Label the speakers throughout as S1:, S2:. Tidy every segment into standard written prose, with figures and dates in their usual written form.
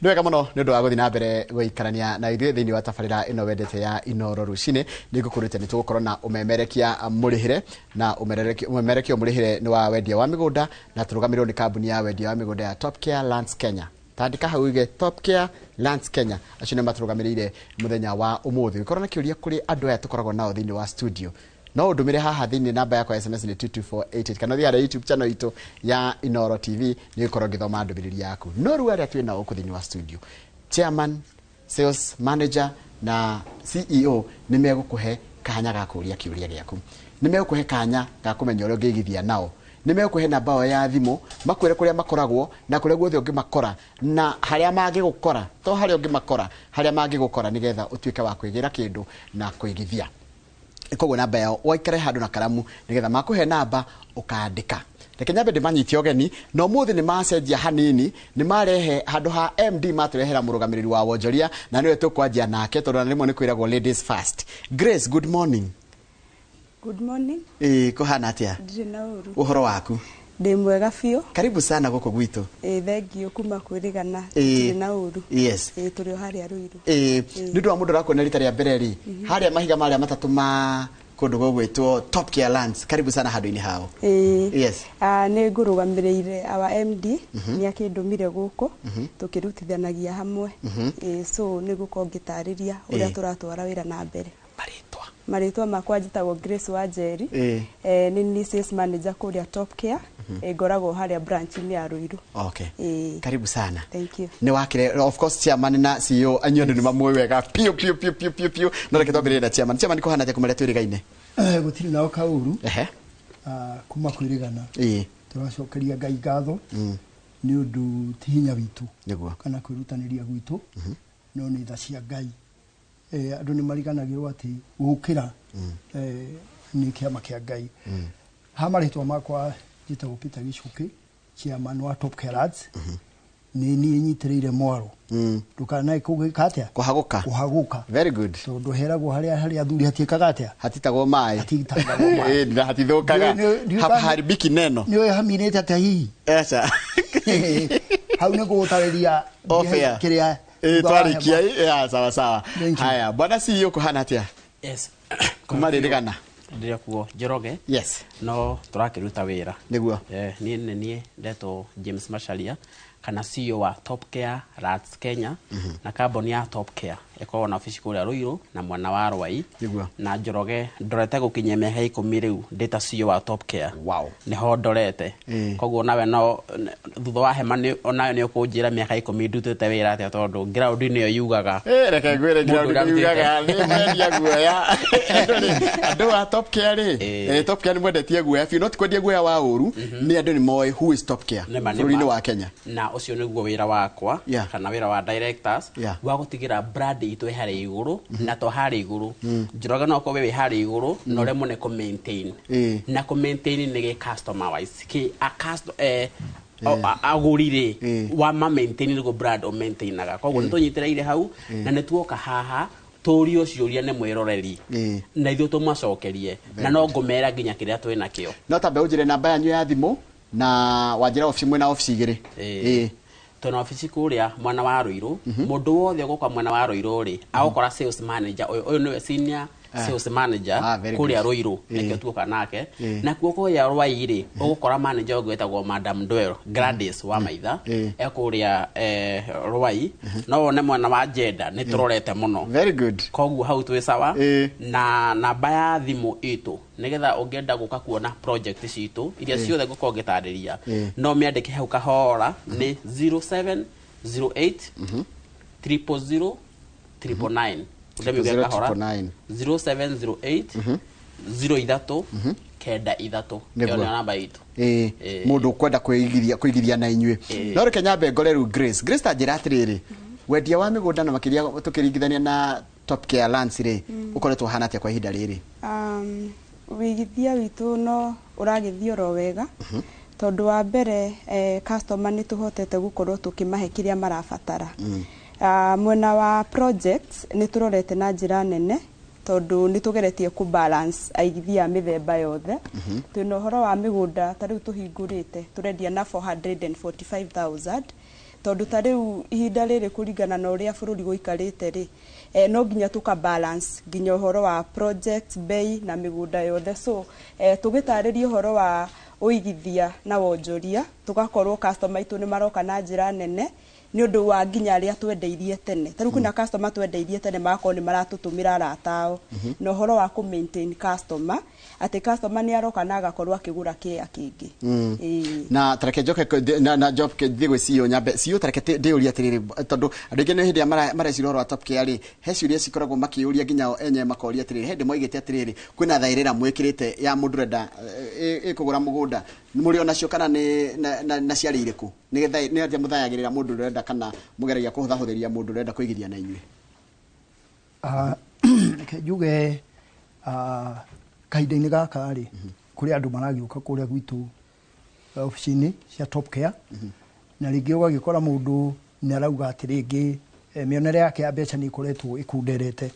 S1: Nĩ wega mũno nĩ ũndũ wa gũthiĩ na mbere gũikarania na ithuĩ thĩinĩ wa tabarĩra ĩno wendete ya Inoro Rũcinĩ. Nĩ ngũkũrĩte nĩ tũgũkorwo na ũmemerekia mũrĩhĩre, na ũmemerekia mũrĩhĩre nĩ wa wendia wa mĩgũnda, na tũrũgamĩrĩrwo nĩ kambuni ya wendia wa mĩgũnda ya Top Care Lands Kenya. Tandĩka hau uge Top Care Lands Kenya, acio nĩ matũrũgamĩrĩire mũthenya wa ũmũthĩ. Ũngĩkorwo na kĩũria kũrĩ andũ aya tũkoragwo nao thĩinĩ wa studio, no ũndũmĩre haha thĩinĩ. Namba yakwa ya SMS nĩ 22488, kana ũthiĩ harĩa YouTube channel itũ ya Inoro TV, nĩ gũkorwo ngĩthoma ndũmĩrĩri yaku. No rĩu arĩa twĩ nao gũkũ thĩinĩ wa studio, chairman, sales manager na CEO, nĩ megũkũhe kanya ga kũũria kĩũria gĩaku, nĩ megũkũhe kanya ga kũmenya ũrĩa ũngĩigithia nao, nĩ megũkũhe namba yao ya thimũ, makwĩre kũrĩa makoragwo na kũrĩa guothe ũngĩmakora na harĩa mangĩgũkora, to harĩa ũngĩmakora, harĩa mangĩgũkora, nĩgetha ũtuĩke wa kwĩgĩra kĩndũ na kũigithia. Koguo namba yao, waikare handũ na karamu nĩgetha makũhe namba ũkandĩka. Reke nyambe ndĩmanyite ũgeni. Na ũmũthĩ nĩ macenjia hanini, nĩ marehe handũ ha MD, matũrehera mũrũgamĩrĩri wa wonjoria, na nĩwe tũkwanjia nake, tondũ na rĩmwe nĩ kwĩragwo ladies first. Grace, good morning.
S2: Good morning.
S1: Ĩĩ, kũhana atĩa?
S2: Ndirĩ na ũru.
S1: Ũhoro waku?
S2: Ndĩ mwega biũ.
S1: Karibu sana gũkũ gwitũ.
S2: Ĩ, thengiũ kuma kwĩrĩgana. Ndirĩ na ũru. Ĩ, tũrĩ o harĩa Ruiru.
S1: Ĩĩ, nĩ ũndũ wa mũndũ ũrakuona rita rĩa mbere rĩ, harĩa mahiga marĩa matatũ ma kũndũ gũgwĩtwo Top Care Lands, karibu sana handũ-inĩ hao.
S2: Ĩ.
S1: Yes.
S2: Ah, nĩ ngũrũgamĩrĩire our MD, nĩ akĩndũmire gũkũ tũkĩrutithanagia hamwe. Ĩ, so nĩ gũkorwo ngĩtarĩria ũrĩa tũratwara wĩra na mbere.
S1: Marĩtwa?
S2: Marĩtwa makwa njĩtagwo Grace Wanjeri. Nĩ niĩ sales manager kũrĩa Top Care. Ngoragwo harĩa branch-inĩ ya Ruiru.
S1: Okay.
S2: Ĩ.
S1: Karibu sana.
S2: Thank you.
S1: Nĩ wakire, of course, chairman na CEO anyu andũ nĩ mamũĩ wega piũ piũ piũ piũ piũ piũ, no reke twambĩrĩrie na chairman. Chairman, kũhana atĩa kuma rĩa twĩrĩgaine?
S3: Gũtirĩ nao kaũru. Kuma kwĩrĩgana, tũracokeria Ngai ngatho nĩ ũndũ ti hinya witũ kana kwĩrutanĩria gwitũ, no nĩ tha cia Ngai. Andũ nĩ mariganagĩrwo atĩ gũkĩra nĩ kĩama kĩa Ngai. Ha marĩtwa makwa njĩtagwo Peter Gichuki, chairman wa Top Care Lands. Nĩ niĩ nyitĩrĩire mwaro ndũkanae kũgĩka atĩa?
S1: Kũhagũka.
S3: Kũhagũka.
S1: Very good.
S3: Tondũ heragwo harĩa athuri hatiĩkaga atĩa?
S1: Hatitagwo maĩ.
S3: Hatitagwo maĩ.
S1: Ĩ, na hatithũkaga. Haharibiki neno.
S3: Nĩ ũĩ haminĩte atĩa hihi?
S1: Aca.
S3: Hau nĩ ngũgũtarĩria.
S1: Off air.
S3: Kĩrĩa
S1: Ĩ,
S3: thutha wa
S1: twarĩkia
S3: hema.
S1: Ya, sawa sawa.
S3: Thank you.
S1: Haya, bwana CEO, kũhana atĩa
S4: Yes.
S1: kuma rĩrĩgana?
S4: Ndĩrĩ kuo Njoroge. No tũrakĩruta wĩra. Niĩ nĩ niĩ ndetwo James Macharia, kana CEO wa Top Care Lands Kenya, na kambuni ya Top Care ĩkoragwo na obici kũrĩa Ruiru na mwena wa Rwai. Na Njoroge ndorete gũkinyia mĩaka 10 rĩu ndĩ ta CEO wa Top Care. Nĩho ndorete. Koguo nawe no thutha wa hema nĩ onayo nĩ ũkũnjĩra mĩaka 10 ndutĩte wĩra atĩa, tondũ ground nĩyo yugaga.
S1: Reke ngwĩre,
S4: Mũndũ
S1: ground
S4: ũrĩa
S1: nĩ yugaga
S4: arutĩte.
S1: nĩ mwendia guoya. Andũ a Top Care rĩ, Top Care nĩ mwendetie guoya biũ, no ti kwendia guoya wa ũru, nĩ andũ nĩ moĩ who is Top Care
S4: Nĩma, nĩma.
S1: bũrũri-inĩ wa Kenya.
S4: Na ũcio nĩguo wĩra wakwa, kana wĩra wa directors, wa gũtigĩra brand itũ ĩ harĩa igũrũ, na to harĩa igũrũ, Njoroge no ũkorwo wĩ harĩa igũrũ na ũremwo nĩ kũ maintain. Na kũ maintain nĩ gĩ customer wise kĩ a cust agũri rĩ, wa ma maintain nĩguo brand ũ maintainaga. Koguo nĩ tũnyitĩrĩire hau, na nĩ tuoka haha tũrio ciũria nĩ mwĩroreri, na ithuĩ tũmacokerie, na no ngũmera nginya kĩrĩa twĩ nakĩo.
S1: No tambe ũnjĩre namba yanyu ya thimũ, na wanjĩra obici, mwĩna obici igĩrĩ.
S4: Twĩna obici kũrĩa mwena wa Ruiru. Mũndũ wothe ũgũka mwena wa Ruiru rĩ, agũkora sales manager ũyũ. Ũyũ nĩwe senior sales manager
S1: Ah, very
S4: kũrĩa
S1: good.
S4: Ruiru, nĩkĩo tuoka nake. Na kuo kũrĩa Rwai rĩ, ũgũkora manager ũngĩ wĩtagwo Madam Dwell Gladys wa Maitha, e kũrĩa Rwai. No wone mwena wa Jenda nĩ tũrorete mũno.
S1: Very good.
S4: Koguo hau twĩ sawa. Na namba ya thimũ itũ, nĩgetha ũngĩenda gũka kuona project citũ iria ciothe ngũkorwo ngĩtarĩria, no mĩandĩke hau kahora, nĩ 0708 000 999. Ũndemiuge kahora.
S1: 999.
S4: 0708 03 93. Ĩyo nĩyo namba itũ.
S1: Mũndũ ũkwenda kwĩigithia na inyuĩ. No reke nyambe ngore rĩu Grace. Grace, ta njĩra atĩrĩrĩ, wendia wa mĩgũnda na makĩria tũkĩringithania na Top Care Lands rĩ, ũkoretwo ũhana atĩa kwa ihinda rĩrĩ?
S2: Wĩigithia witũ no ũragĩthiĩ oro wega, tondũ wa mbere, customer nĩ tũhotete gũkorwo tũkĩmahe kĩrĩa marabatara. Mwena wa projects nĩ tũrorete na njĩra nene, tondũ nĩ tũgeretie kũ balance aigithia a mĩthemba yothe. Twĩna ũhoro wa mĩgũnda, ta rĩu tũhingũrĩte tũrendia na 445,000. Tondũ ta rĩu ihinda rĩrĩ kũringana na ũrĩa bũrũri gũikarĩte rĩ, no nginya tũka balance nginya ũhoro wa project bei na mĩgũnda yothe. So tũgĩtarĩria ũhoro wa ũigithia na wonjoria, tũgakorwo customer aitũ nĩ maroka na njĩra nene nĩ ũndũ wa nginya arĩa twendeirie tene. Ta rĩu kwĩna customer twendeirie tene magakorwo nĩ maratũtũmĩra arata ao. Na ũhoro wa kũ maintain customer, atĩ customer nĩ aroka na agakorwo akĩgũra kĩea kĩngĩ.
S1: Na tareke njoke na njoke thiĩ gwĩ CEO nyambe. CEO, tareke ndĩũrie atĩrĩrĩ, tondũ andũ aingĩ nĩ hĩndĩ ĩrĩa mareciria ũhoro wa Top Care rĩ, he ciũria cikoragwo makĩũria nginya o enyewe makoria atĩrĩrĩ, he hĩndĩ moigĩte atĩrĩrĩ, kwĩna thaĩrĩra mwĩkĩrĩte ya mũndũ ũrenda ĩkũgũra mũgũnda, mũrĩ onacio kana nĩ na ciarĩ irĩkũ? Nĩ atĩa mũthayagĩrĩra mũndũ ũrenda kana mũgeragia kũhũthahũthĩria mũndũ ũrenda kũigithia na inyuĩ?
S3: Reke njuge, kahinda-inĩ gaka rĩ, kũrĩ andũ maragĩũka kũrĩa gwitũ obici-inĩ cia Top Care, na rĩngĩ ũgagĩkora mũndũ nĩ arauga atĩ rĩngĩ mĩonere yake ya mbeca nĩ ĩkoretwo ĩkunderete.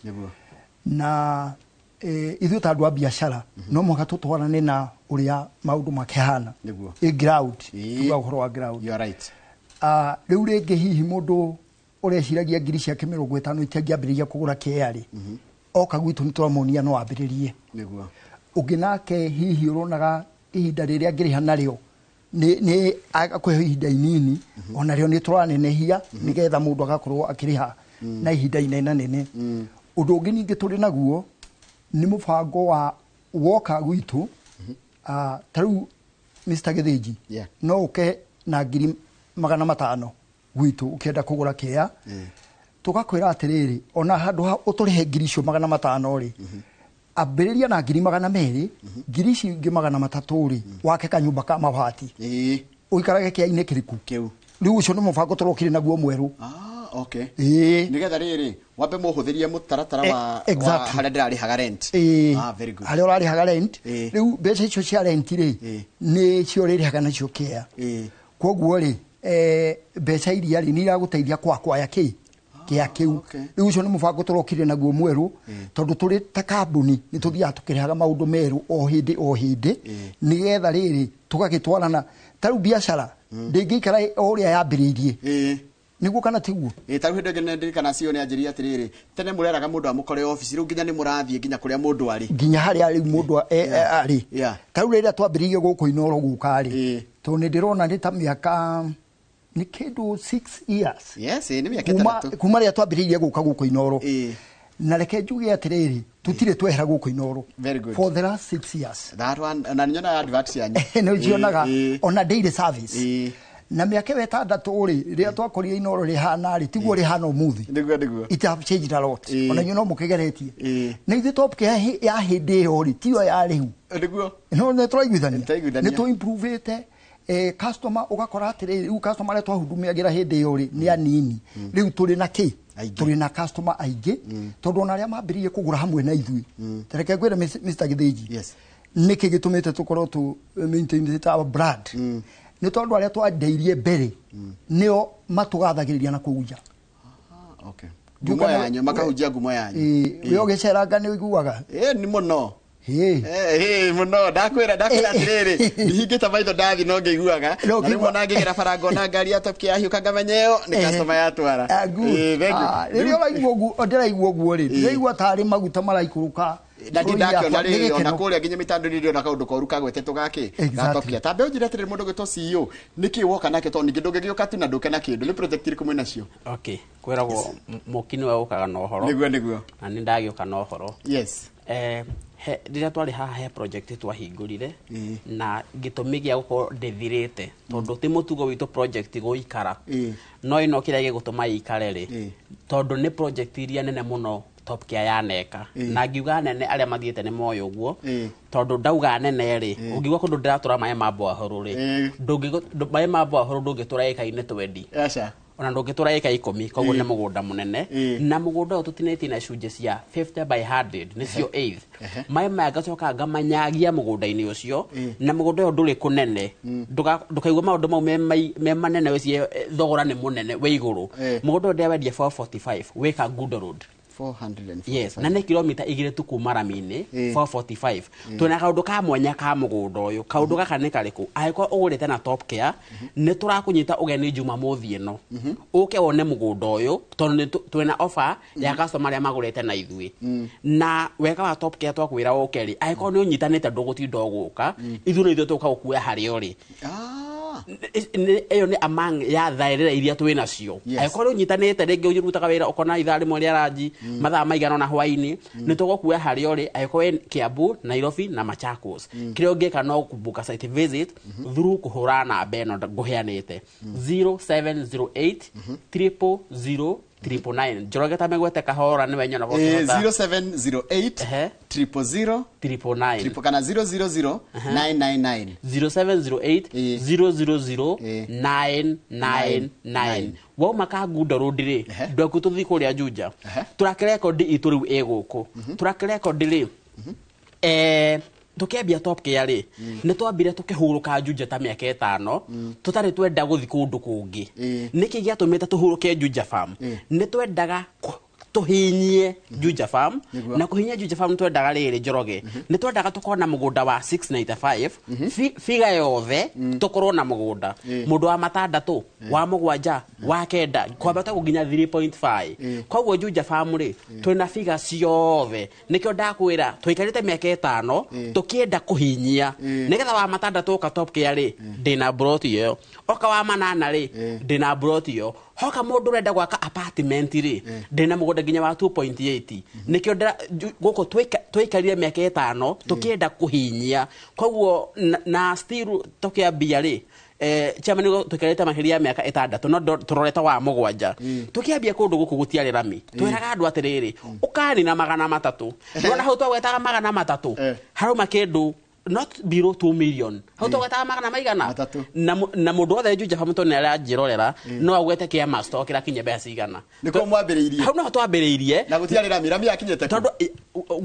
S3: Na ithuĩ ta andũ a biacara no mũhaka tũtwarane na ũrĩa maũndũ makĩhana. Ĩ ground, tuga ũhoro wa ground.
S1: You are right.
S3: Rĩu rĩngĩ hihi mũndũ ũreciragia ngiri ciake 50 itiangĩambĩrĩria kũgũra kĩea rĩ, oka gwitũ nĩ tũramuonia no ambĩrĩrie. Ũngĩ nake hihi ũronaga ihinda rĩrĩa angĩrĩha narĩo nĩ akũhe ihinda inini, ona rĩo nĩ tũranenehia nĩgetha mũndũ agakorwo akĩrĩha na ihinda inenanene. Ũndũ ũngĩ ningĩ tũrĩ naguo nĩ mũbango wa woka gwitũ, ta rĩu Mr. Gĩthĩnji, no ũke na ngiri 500 gwitũ ũkĩenda kũgũra kĩea, tũgakwĩra atĩrĩrĩ, ona handũ ha ũtũrĩhe ngiri icio 500 rĩ, ambĩrĩria na ngiri 200, ngiri ici ingĩ 300 rĩ, wake kanyũmba ka mabati. Ũikarage kĩea-inĩ kĩrĩkũ?
S1: Kĩu.
S3: Rĩu ũcio nĩ mũbango tũrokire naguo mwerũ.
S1: Okay. Nĩgetha rĩrĩ, wambe mũhũthĩrie mũtaratara wa harĩa ndĩrarĩhaga rent. Very good.
S3: Harĩa ũrarĩhaga rent. Rĩu mbeca icio cia rent rĩ, nĩ cio ũrĩrĩhaga nacio kĩea. Koguo rĩ, mbeca iria rĩ, nĩ iragũteithia kwakwaya kĩ? Kĩa kĩu. Rĩu ũcio nĩ mũbango tũrokire naguo mwerũ, tondũ tũrĩ ta kambuni nĩ tũthiaga tũkĩrehaga maũndũ merũ o hĩndĩ o hĩndĩ, nĩgetha rĩrĩ tũgagĩtwarana. Ta rĩu biacara ndĩngĩikara o ũrĩa yambĩrĩirie. Nĩguo kana tiguo?
S1: Ta rĩu hĩndĩ ĩngĩ nĩ ndirikana CEO nĩ anjĩrire atĩrĩrĩ, tene mũreraga mũndũ amũkore obici, rĩu nginya nĩ mũrathiĩ nginya kũrĩa mũndũ arĩ.
S3: Nginya harĩa rĩu mũndũ arĩ. Ta rĩu rĩrĩa twambĩrĩirie gũkũ Inooro gũka rĩ, tondũ nĩ ndĩrona nĩ ta mĩaka nĩ kĩndũ 6 years.
S1: Yes, nĩ mĩaka 6.
S3: Kuma rĩrĩa twambĩrĩirie gũka gũkũ Inooro. Na reke njuge atĩrĩrĩ, tũtirĩ twehera gũkũ Inooro.
S1: Very good.
S3: For the last 6 years.
S1: That one, na nĩ nyonaga advert cianyu.
S3: Nĩ ũcionaga, ona daily service. Na mĩaka ĩyo 6 rĩ, rĩrĩa twakorire Inooro rĩhana rĩ, tiguo rĩhana ũmũthĩ.
S1: Nĩguo.
S3: It have changed a lot. Ona inyuĩ no mũkĩgeretie. Na ithuĩ Top Care ya hĩndĩ ĩyo rĩ, tiyo ya rĩu.
S1: Nĩguo.
S3: No nĩ tũraiguithania. Nĩ tũ-improve-ĩte. Customer ũgakora atĩrĩrĩ, rĩu customer arĩa twahudumiagĩra hĩndĩ ĩyo rĩ, nĩ anini. Rĩu tũrĩ na kĩ? Tũrĩ na customer aingĩ, tondũ ona arĩa mambĩrĩirie kũgũra hamwe na ithuĩ. Ta reke ngwĩre Mr. Gĩthĩnji. Nĩkĩ gĩtũmĩte tũkorwo tũ maintain our brand? Nĩ tondũ arĩa twandeirie mbere nĩo matũgathagĩrĩria na kũu nja.
S1: Okay. Ngumo yanyu, makahunjia ngumo yanyu.
S3: We ũgĩceranga nĩ ũiguaga?
S1: Nĩ mũno. Mũno, ndakwĩra atĩrĩrĩ, ndihingĩte maitho ndathi no ngĩiguaga. Na rĩmwe ona ngĩgera bara ngona ngari ya Top Care yahiũka ngamenya ĩyo nĩ customer yatwara.
S3: Thank you. Rĩrĩa ũraigua ũguo, ndĩraigua ũguo rĩ, ndĩraigua tarĩ maguta maraikũrũka.
S1: Na ndindakĩona rĩrĩ, ona kũrĩa nginya mĩtandao-inĩ ndĩrona kaũndũ koru kagwetetwo gakĩ, ga Top Care. Ta mbe ũnjĩre atĩrĩrĩ, mũndũ ũgwĩtwo CEO, nĩkĩ woka nake tondũ ningĩ ndũngĩgĩũka tu na ndũke na kĩndũ, nĩ project irĩkũ mwĩ nacio?
S4: Okay, kwĩragwo mũki nĩwe ũkaga na ũhoro.
S1: Nĩguo.
S4: Na nĩ ndagĩũka na ũhoro.
S1: Yes.
S4: Rĩrĩa twarĩ haha he project twahingũrire, na gĩtũmi gĩa gũkorwo ndĩthirĩte, tondũ ti mũtugo witũ project gũikara. No ĩno kĩrĩa gĩgũtũma ĩikare rĩ, tondũ nĩ project iria nene mũno Top Care yaneka. Na ngiuga nene arĩa mathiĩte nĩ moĩ ũguo, tondũ ndauga nene rĩ, ũngiuga kũndũ ndĩratũra maĩ ma Mbwahũrũ rĩ, maĩ ma Mbwahũrũ ndũngĩtũra ĩka-inĩ 20.
S1: Aca.
S4: Ona ndũngĩtũra ĩka 10, koguo nĩ mũgũnda mũnene. Na mũgũnda ũyũ tũtinĩtie na icunjĩ cia 50 by 100, nĩcio eighth. Maĩ maya ngacoka ngamanyagia mũgũnda-inĩ ũcio, na mũgũnda ũyũ ndũrĩ kũnene. Ndũkaigua maũndũ mau me manene wĩcirie thogora nĩ mũnene wĩ igũrũ. Mũgũnda ũyũ ndĩrawendia 445, wĩ Kangundo Road.
S1: 445.
S4: Yes, na nĩ kilomita 2 tu kuma rami-inĩ. 445. Twĩna kaũndũ ka mwanya ka mũgũnda ũyũ. Kaũndũ gaka nĩ karĩkũ? Angĩkorwo ũgũrĩte na Top Care, nĩ tũrakũnyita ũgeni Jumamothi ĩno ũke wone mũgũnda ũyũ, tondũ nĩ twĩna offer ya customer arĩa magũrĩte na ithuĩ. Na wega wa Top Care twakwĩra ũke rĩ, angĩkorwo nĩ ũnyitanĩte ndũgũtinda ũgũka, ithuĩ nĩ ithuĩ tũka gũkuoya harĩa ũrĩ. Ĩyo nĩ among ya thaĩrĩra iria twĩ nacio. Angĩkorwo nĩ ũnyitanĩte rĩngĩ ũrutaga wĩra ũkona ithaa rĩmwe rĩa ranji, mathaa maigana ũna hwaĩ-inĩ, nĩ tũgũkuoya harĩa ũrĩ. Angĩkorwo wĩ Kiambu, Nairobi na Machakos, kĩrĩa ũngĩka no kũbuka site visit through kũhũra namba ĩno ngũheanĩte, 0708 000 999. Njoroge ta megwete kahora nĩwe nyonaga ũkĩhota.
S1: 0708 000
S4: 999.
S1: Triple kana 000 999.
S4: 0708 000 999. Wauma Kangundo Road rĩ, ndwaku tũthiĩ kũrĩa Juja. Track record itũ rĩu ĩ gũkũ. Track record rĩ, tũkĩambia Top Care rĩ, nĩ twambire tũkĩhurũka Juja ta mĩaka 5, tũtarĩ twenda gũthiĩ kũndũ kũngĩ. Nĩkĩ gĩatũmĩte tũhurũke Juja Farm? Nĩ twendaga tũhinyie Juja Farm. Na kũhinyia Juja Farm twendaga rĩrĩ, Njoroge, nĩ twendaga tũkorwo na mũgũnda wa 695 figa yothe, tũkorwo na mũgũnda mũndũ wa matandatũ, wa mũgwanja, wa kenda, kwambata nginya 3.5. Koguo Juja Farm rĩ, twĩna figa ciothe. Nĩkĩo ndakwĩra tũikarĩte mĩaka 5 tũkĩenda kũhinyia, nĩgetha wa matandatũ ũka Top Care rĩ, ndĩna broti ĩyo, oka wa manana rĩ, ndĩna broti ĩyo, hoka mũndũ ũrenda gwaka apartment rĩ, ndĩna mũgũnda nginya wa 2.8. Nĩkĩo gũkũ twaikarire mĩaka 5 tũkĩenda kũhinyia. Koguo na still tũkĩambia rĩ, chairman, tũikarĩte makĩria ya mĩaka 6, no tũrorete wa mũgwanja. Tũkĩambia kũndũ gũkũ gũtiarĩ rami. Twĩraga andũ atĩrĩrĩ, ũkani na 300. Nona hau twagwetaga 300, harauma kĩndũ not below 2 million. Hau twagwetaga magana maigana?
S1: 3.
S4: Na mũndũ wothe Juja Farm tondũ nĩ aranjĩrorera, no agwete kĩa masto kĩrakinyia mbeca cigana.
S1: Nĩkuo mwambĩrĩirie?
S4: Hau noho twambĩrĩirie.
S1: Na gũtiarĩ rami, rami yakinyĩte kũ?
S4: Tondũ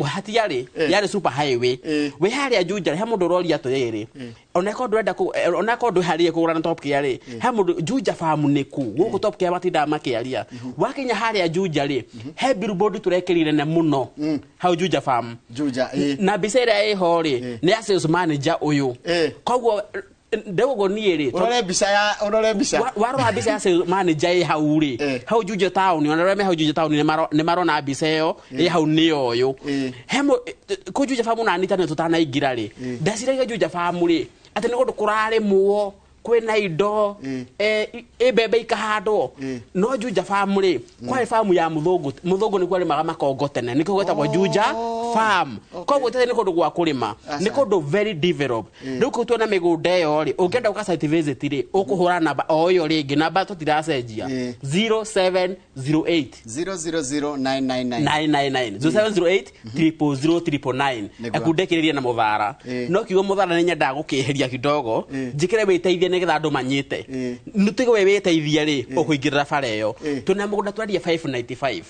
S4: hatiarĩ, yarĩ super highway. Wĩ harĩa Juja, he mũndũ ũroria atĩrĩrĩ, onakorwo ndũrenda onakorwo ndwĩharĩrie kũgũra na Top Care rĩ, he mũndũ Juja Farm nĩ kũ? Gũkũ Top Care matindaga makĩaria. Wakinya harĩa Juja rĩ, he billboard tũrekĩrire nene mũno hau Juja Farm.
S1: Juja,
S4: Na mbica ĩrĩa ĩho rĩ, nĩ ya sales manager ũyũ. Koguo ndĩgũgũ niĩ rĩ,
S1: Ũrore mbica ya, ũrore mbica.
S4: Warora mbica ya sales manager ĩ hau rĩ, hau Juja town, ona arĩa me hau Juja town nĩ marona mbica ĩyo ĩ hau nĩ ũyũ. He kũ Juja Farm na Anita nĩ tũtanaingĩra rĩ, ndaciragia Juja Farm rĩ, atĩ nĩ kũndũ kũrarĩmwo, kwĩna indo, ĩ mbembe ikahandwo. No Juja Farm rĩ, kwarĩ farm ya mũthũngũ. Mũthũngũ nĩkuo arĩmaga makongo tene, nĩkĩo gwetagwo Juja Farm. Koguo tene nĩ kũndũ gwa kũrĩma, nĩ kũndũ very developed. Rĩu kũu twĩna mĩgũnda ĩyo rĩ, ũngĩenda gũka site visit rĩ, ũkũhũra namba o ĩyo rĩngĩ, namba tũtiracenjia, 0708
S1: 000 999.
S4: 999. 0708 000 999. Ekundĩkĩrĩria na mũthara. No kiugo mũthara nĩ nyendaga gũkĩeheria kidogo, njĩkĩre wĩteithie nĩgetha andũ manyite. Nĩ tuge we wĩteithie rĩ, ũkũingĩrĩra bara ĩyo. Twĩna mũgũnda twendia 595.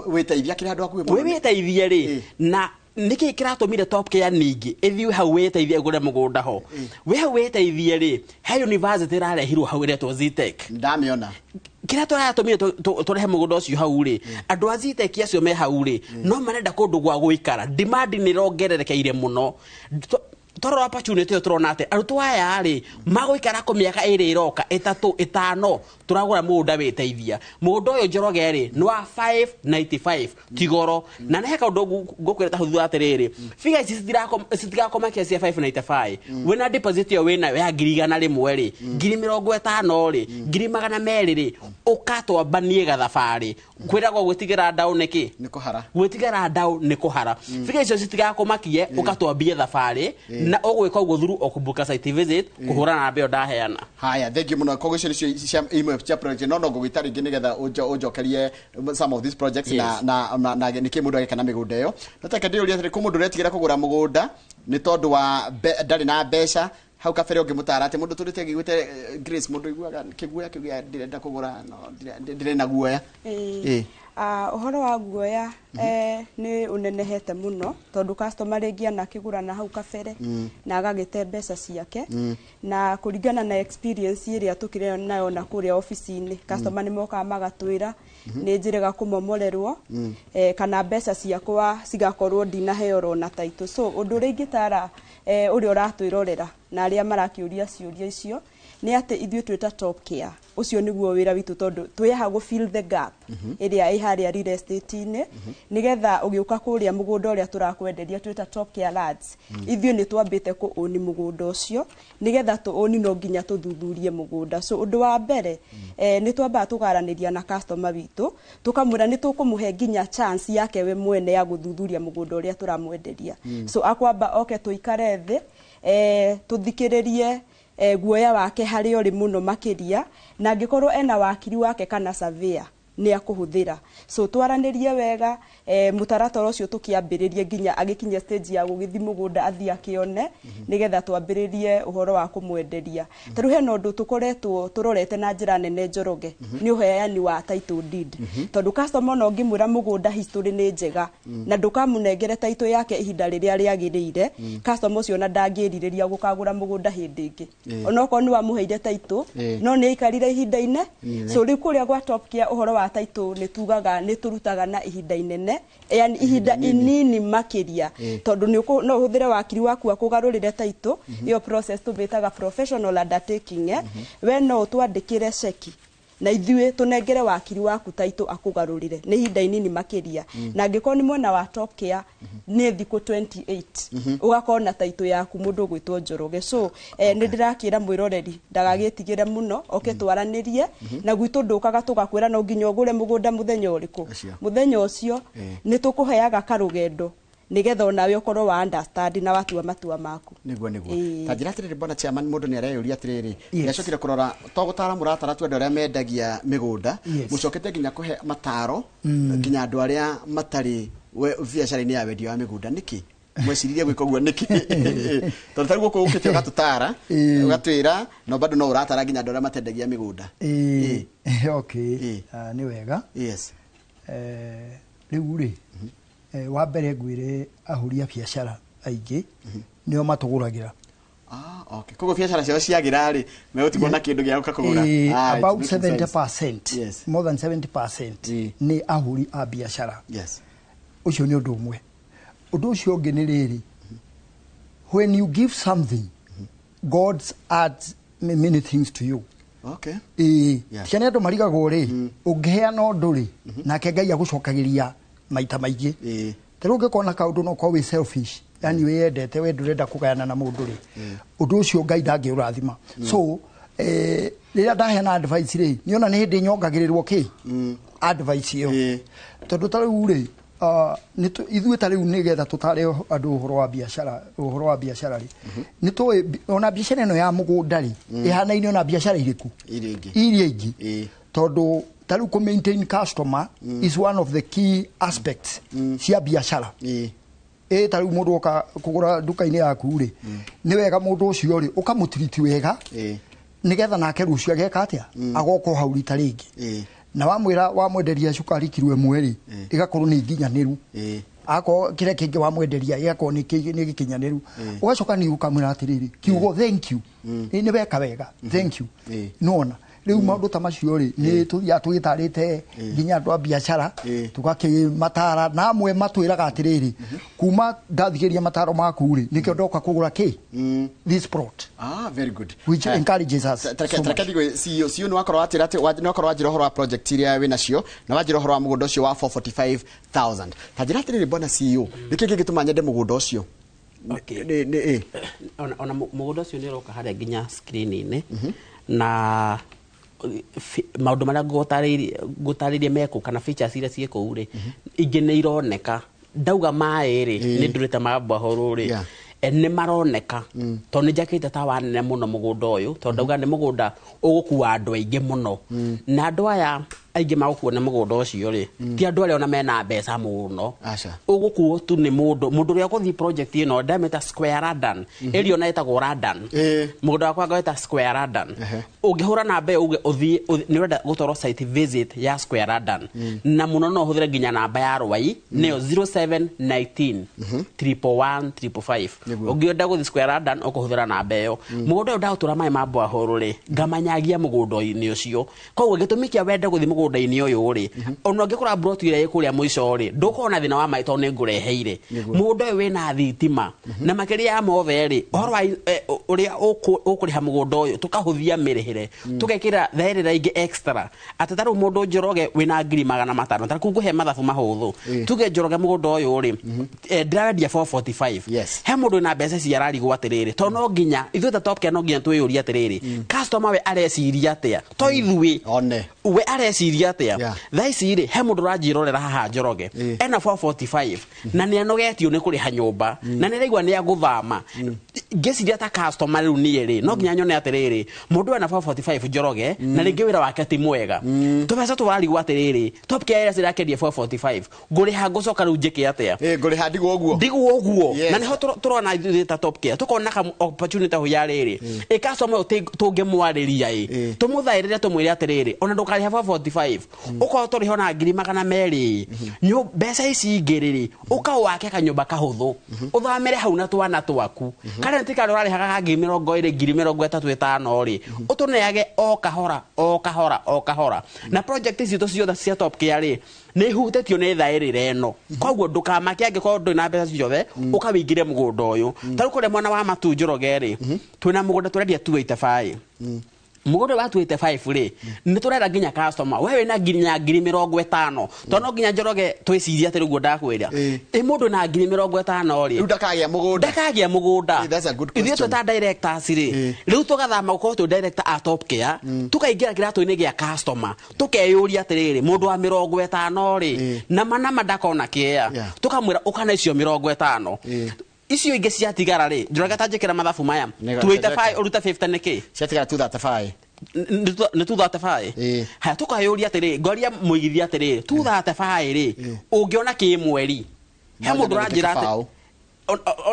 S1: Wĩteithia kĩrĩa andũ hakuhĩ mũno.
S4: Wĩ wĩteithie rĩ, na nĩkĩ kĩratũmire Top Care ningĩ ĩthiĩ hau wĩteithie ĩgũre mũgũnda ho? Wĩ hau wĩteithie rĩ, he university ĩrarehirwo hau ĩretwo Zetech.
S1: Ndamĩona.
S4: Kĩrĩa tũratũmire tũrehe mũgũnda ũcio hau rĩ, andũ a Zetech acio me hau rĩ, no marenda kũndũ gwa gũikara. Demand nĩ ĩrongererekeire mũno. Twarora opportunity ĩyo tũrona atĩ arutwo aya rĩ, magũikara kũ mĩaka 2 ĩroka, 3, 5, tũragũra mũgũnda wĩteithia. Mũgũnda ũyũ Njoroge rĩ, nĩ wa 595, ti goro. Na nĩ he kaũndũ ngũkwĩra ta huthu atĩrĩrĩ, figure ici citigakomakia cia 595. Wĩna deposit ĩyo wĩnayo ya ngiri igana rĩmwe rĩ, ngiri mĩrongo ĩtano rĩ, ngiri magana merĩ rĩ, ũkatwambanie gathabarĩ. Kwĩragwo gwĩtigĩra ndaũ nĩkĩ?
S1: Nĩ kũhara.
S4: Gwĩtigĩra ndaũ nĩ kũhara. Figure icio citigakomakie, ũkatwambie thabarĩ, na ũgwĩka ũguo through ũkũbuka site visit, kũhũra namba ĩyo ndaheana.
S1: Haya, thank you mũno. Koguo icio nĩcio cia imwe cia project, no ngũgwĩta rĩngĩ nĩgetha ũnjokerie some of these projects na nĩkĩ mũndũ agĩka na mĩgũnda ĩyo. No take ndĩũrie atĩrĩ, kwĩ mũndũ ũretigĩra kũgũra mũgũnda nĩ tondũ wa ndarĩ na mbeca. Hau kabere ũngĩmũtara atĩ mũndũ tũrĩte agĩgwĩte, Grace, mũndũ ũiguaga kĩguoya kĩu gĩa ndĩrenda kũgũra, no ndirĩ na guoya.
S2: Ũhoro wa guoya nĩ ũnenehete mũno tondũ customer rĩngĩ anakĩgũra na hau kabere na agagĩte mbeca ciake, na kũringana na experience ĩrĩa tũkĩrĩ nayo na kũrĩa ofici-inĩ, customer nĩ mokaga magatwĩra nĩ njĩrĩga kũmomorerwo, kana mbeca ciakwa cigakorwo ndinaheo oro na title. So ũndũ ũrĩa ingĩtara ũrĩa ũratwĩrorera na arĩa marakĩũria ciũria icio nĩ atĩ ithuĩ twĩta Top Care, ũcio nĩguo wĩra witũ, tondũ twĩhaha gũ fill the gap ĩrĩa ĩ harĩa real estate-inĩ, nĩgetha ũgĩũka kũrĩa mũgũnda ũrĩa tũrakwenderia twĩta Top Care Lands, ithuĩ nĩ twambĩte kũ-own mũgũnda ũcio. Nĩgetha tũ-own no nginya tũthuthurie mũgũnda. So ũndũ wa mbere, nĩ twambaga tũkaranĩria na customer witũ, tũkamwĩra nĩ tũkũmũhe nginya chance yake we mwene ya gũthuthuria mũgũnda ũrĩa tũramwenderia. So akwamba oke tũikare thĩ, tũthikĩrĩrie guoya wake harĩa ũrĩ mũno makĩria, na angĩkorwo ena wakiri wake kana surveyor nĩ akũhũthĩra. So twaranĩrie wega, mũtaratara ũcio tũkĩambĩrĩrie nginya agĩkinya stage ya gũgĩthiĩ mũgũnda athiĩ akĩone, nĩgetha twambĩrĩrie ũhoro wa kũmwenderia. Ta rĩu hena ũndũ tũkoretwo tũrorete na njĩra nene, Njoroge, nĩ ũheani wa title deed, tondũ customer ona ũngĩmwĩra mũgũnda history nĩ njega na ndũkamũnengere title yake ihinda rĩrĩa rĩagĩrĩire, customer ũcio ona ndangĩrirĩria gũkagũra mũgũnda hĩndĩ ĩngĩ, onokorwo nĩ wamũheire title, no nĩ aikarire ihinda ine. So rĩu kũrĩa gwa Top Care, ũhoro wa title nĩ tugaga nĩ tũrutaga na ihinda inene, yani ihinda inini makĩria, tondũ no ũhũthĩre wakiri waku akũgarũrĩre title ĩyo. Process tũmĩtaga professional undertaking. We no ũtwandĩkĩre ceki na ithuĩ tũnengere wakiri waku title akũgarũrĩre nĩ ihinda inini makĩria. Na angĩkorwo nĩ mwena wa Top Care, nĩ thikũ 28 ũgakorwo na title yaku mũndũ ũgwĩtwo Njoroge. So nĩ ndĩrakĩra mwĩroreri ndagagĩtigĩre mũno, oke twaranĩrie na gwitũ. Ndũkaga tũgakwĩra no nginya ũgũre mũgũnda mũthenya ũrĩkũ.
S1: Ũcio.
S2: Mũthenya ũcio nĩ tũkũheaga karũgendo nĩgetha onawe ũkorwo wa understand na watua matua maku.
S1: Niguo.
S2: Ĩĩ.
S1: Ta njĩra atĩrĩrĩ, bwana chairman, mũndũ nĩ areyũria atĩrĩrĩ,
S3: Yes.
S1: nĩacokire kũrora to gũtara mũratara tu andũ arĩa mendagia mĩgũnda, mũcokete nginya kũhe mataro nginya andũ arĩa matarĩ biacara-inĩ ya wendia wa mĩgũnda. Nĩkĩ mweciririe gwĩka ũguo? Nĩkĩ? Tondũ tarĩu gũkũ ũkĩte ũgatũtara, ũgatwĩra, no bado no ũratara nginya andũ arĩa matendagia mĩgũnda.
S3: Ĩĩ, okay. Nĩ wega. Rĩu rĩ, wa mbere ngwĩre ahũri a biacara aingĩ nĩo matũgũragĩra.
S1: Ah, okay. Koguo biacara ciao ciagĩra rĩ, megũtigwo na kĩndũ gĩa gũka kũgũra.
S3: Ah,
S1: it
S3: about
S1: making sense.
S3: 70%, more than 70% nĩ ahũri a biacara. Ũcio nĩ ũndũ ũmwe. Ũndũ ũcio ũngĩ nĩ rĩrĩ, when you give something, God adds many things to you. Ĩĩ. Cia nĩ andũ marigagwo rĩ, ũngĩheana ũndũ rĩ, nake Ngai agũcokagĩria maita maingĩ. Ta rĩu ũngĩkorwo na kaũndũ no ũkorwo wĩ selfish, yani wĩyendete we, ndũrenda kũgayana na mũndũ rĩ, ũndũ ũcio Ngai ndangĩũrathima. So rĩrĩa ndaheana advice rĩ, nĩona nĩ hĩndĩ nyongagĩrĩrwo kĩ advice ĩyo. Tondũ ta rĩu rĩ, ithuĩ ta rĩu nĩgetha tũtare andũ ũhoro wa biacara, ũhoro wa biacara rĩ, nĩ tũĩ ona biacara ĩno ya mũgũnda rĩ, ĩhanaine ona biacara irĩkũ
S1: Iria ingĩ.
S3: Iria ingĩ. Tondũ ta rĩu kũ maintain customer is one of the key aspects cia biacara. Ĩ ta rĩu mũndũ oka kũgũra nduka-inĩ yaku rĩ, nĩ wega mũndũ ũcio rĩ ũkamũtiriti wega, nĩgetha nake rũciũ ageka atĩa, agoka o hau rita rĩngĩ. Na wamwĩra wamwenderia cukari kiro ĩmwe rĩ, ĩgakorwo nĩ nginyanĩru. Akorwo kĩrĩa kĩngĩ wamwenderia gĩgakorwo nĩ gĩkinyanĩru. Ũgacoka nĩ ũkamwĩra atĩrĩrĩ, kiugo thank you, nĩ weka wega, thank you. Nona rĩu maũndũ ta macio rĩ, nĩ tũthiaga tũgĩtarĩte nginya andũ a biacara, tũgakĩmatara, na amwe matwĩraga atĩrĩrĩ, kuma ndathikĩria mataro maku rĩ, nĩkĩo ndoka kũgũra kĩ this plot.
S1: Ah, very good.
S3: Which encourages us so much.
S1: Tareke ndigwe CEO. CEO, nĩ wakorwo watĩra atĩ nĩ wakorwo wanjĩra ũhoro wa project iria wĩ nacio, na wanjĩra ũhoro wa mũgũnda ũcio wa 445,000. Ta njĩra atĩrĩrĩ, bwana CEO, nĩkĩ kĩngĩtũma nyende mũgũnda ũcio?
S4: Okay.
S1: Nĩ.
S4: Ona mũgũnda ũcio nĩ ũroka harĩa nginya screen-inĩ, na maũndũ marĩa ngũtarĩirie mekũ kana features iria ciĩ kũu rĩ, ingĩ nĩ ironeka. Ndauga maĩ rĩ, nĩ ndurĩte ma borehole rĩ, nĩ maroneka, tondũ nĩ njakĩte tawa nene mũno mũgũnda ũyũ, tondũ ndauga nĩ mũgũnda ũgũkua andũ aingĩ mũno, na andũ aya Aingĩ magũkuo nĩ mũgũnda ũcio rĩ, ti andũ arĩa ona mena mbeca mũno. Ũgũkuo tu nĩ mũndũ ũrĩa ũgũthiĩ project ĩno ndamĩta Square Radan. Area ona ĩtagwo Radan. Mũgũnda wakwa ngawĩta Square Radan. Ũngĩhũra namba ĩyo uge ũthiĩ nĩ ũrenda gũtwarwo site visit ya Square Radan. Na mũno no ũhũthĩre nginya namba ya Rwai, nĩyo 0719 111 555. Ũngĩenda gũthiĩ Square Radan ũkũhũthĩra namba ĩyo. Mũgũnda ũyũ ndaũtũra maĩ ma borehole rĩ, ngamanyagia mũgũnda-inĩ ũcio. Koguo gĩtũmi kĩa wende gũthiĩ mũgũnda-inĩ ũyũ rĩ, ona ũngĩkora plot ĩrĩa ĩ kũrĩa mũico rĩ, ndũkorwo na thĩna wa maĩ tondũ nĩ ngũreheire. Mũgũnda ũyũ wĩna thitima. Na makĩria ya mothe rĩ, ũhoro wa ũrĩa ũkũrĩha mũgũnda ũyũ, tũkahũthia mĩrĩhĩre, tũgekĩra therera ingĩ extra. Atĩ ta rĩu mũndũ Njoroge wĩna 500,000, ta rĩu ngũhe mathabu mahũthũ. Tuge Njoroge mũgũnda ũyũ rĩ, ndĩrawendia 445. He mũndũ wĩna mbeca ici ararigwo atĩrĩrĩ, tondũ no nginya ithuĩ ta Top Care no nginya twĩyũrie atĩrĩrĩ, customer we areciria atĩa? To ithuĩ. We areciria atĩa? Thaa ici rĩ, he mũndũ ũranjĩrorera haha Njoroge, ena 445 na nĩ anogetio nĩ kũrĩha nyũmba, na nĩ araigua nĩ agũthama. Ngĩciria ta customer rĩu niĩ rĩ, no nginya nyone atĩrĩrĩ, mũndũ ena 445 Njoroge, na rĩngĩ wĩra wake ti mwega. Tũbeca tũrarigwo atĩrĩrĩ, Top Care ĩrakĩendia 445, ngũrĩha ngũcoka rĩu njĩke atĩa?
S1: Ngũrĩha ndigwo ũguo.
S4: Ndigwo ũguo. Na nĩho tũrona ithuĩ ta Top Care, tũkona ka opportunity hau ya rĩrĩ. Ĩ customer ũyũ tũngĩmwarĩria ĩ, tũmũthaĩrĩre tũmwĩre atĩrĩrĩ, ona ndũkarĩha 445, ũkorwo tũrĩho na 200,000, mbeca ici ingĩ rĩrĩ, ũka wake kanyũmba kahũthũ, ũthamĩre hau na twana twaku. Karĩa ti karĩa ũrarĩhaga ka 20,000, 35,000 rĩ, ũtũneage o kahora, o kahora, o kahora. Na project ici ciothe cia Top Care rĩ, nĩ ihutĩtio nĩ thaĩrĩra ĩno. Koguo ndũkamake angĩkorwo ndũrĩ na mbeca ciothe, ũka wĩingĩre mũgũnda ũyũ. Ta rĩu kũrĩa mwena wa Matu Njoroge rĩ, twĩna mũgũnda tũrendia 285. Mũgũnda wa 285 rĩ, nĩ tũrenda nginya customer, we wĩna nginya 50,000. Tondũ no nginya Njoroge twĩcirie atĩ rĩu ndakwĩra. Ĩ mũndũ na 50,000 rĩ,
S1: rĩu ndakagĩa mũgũnda.
S4: Ndakagĩa mũgũnda.
S1: That's a good
S4: Ithuĩ
S1: question.
S4: twĩ ta directors rĩ, rĩu tũgathama gũkorwo twĩ director a Top Care, tũkaingĩra kĩratũ-inĩ gĩa customer, tũkeyũria atĩrĩrĩ, mũndũ wa 50 rĩ, nama nama ndakona kĩea. Tũkamwĩra ũka na icio 50. Icio ingĩ ciatigara rĩ, Njoroge ta njĩkĩra mathabu maya. 285 ũrute 50 nĩkĩ?
S1: Ciatigara 235.
S4: Nĩ 235? Haya, tũkayũria atĩrĩrĩ, ngoria mũigithia atĩrĩrĩ, 235 rĩ, ũngĩona kĩ mweri? He mũndũ ũranjĩra atĩ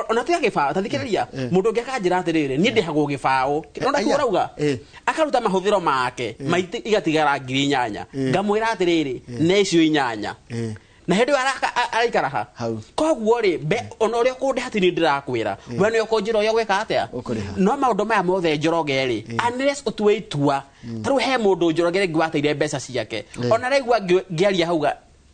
S4: ona tiga gĩbaũ, ta thikĩrĩria, mũndũ ũngĩ akanjĩra atĩrĩrĩ, niĩ ndĩhagwo gĩbaũ. Nona kĩu ũrauga? Akaruta mahũthĩro make, maitĩ igatigara 8,000. Ngamwĩra atĩrĩrĩ, nĩ icio 8. Na hĩndĩ ĩyo araikara ha? Koguo rĩ, ona ũrĩa ũkũndĩha ti niĩ ndĩrakwĩra. We nĩwe ũkũnjĩra ũrĩa ũgwĩka atĩa? No maũndũ maya mothe Njoroge rĩ, unless ũtue itua. Ta rĩu he mũndũ Njoroge rĩngĩ wateire mbeca ciake. Ona araigua ngĩaria hau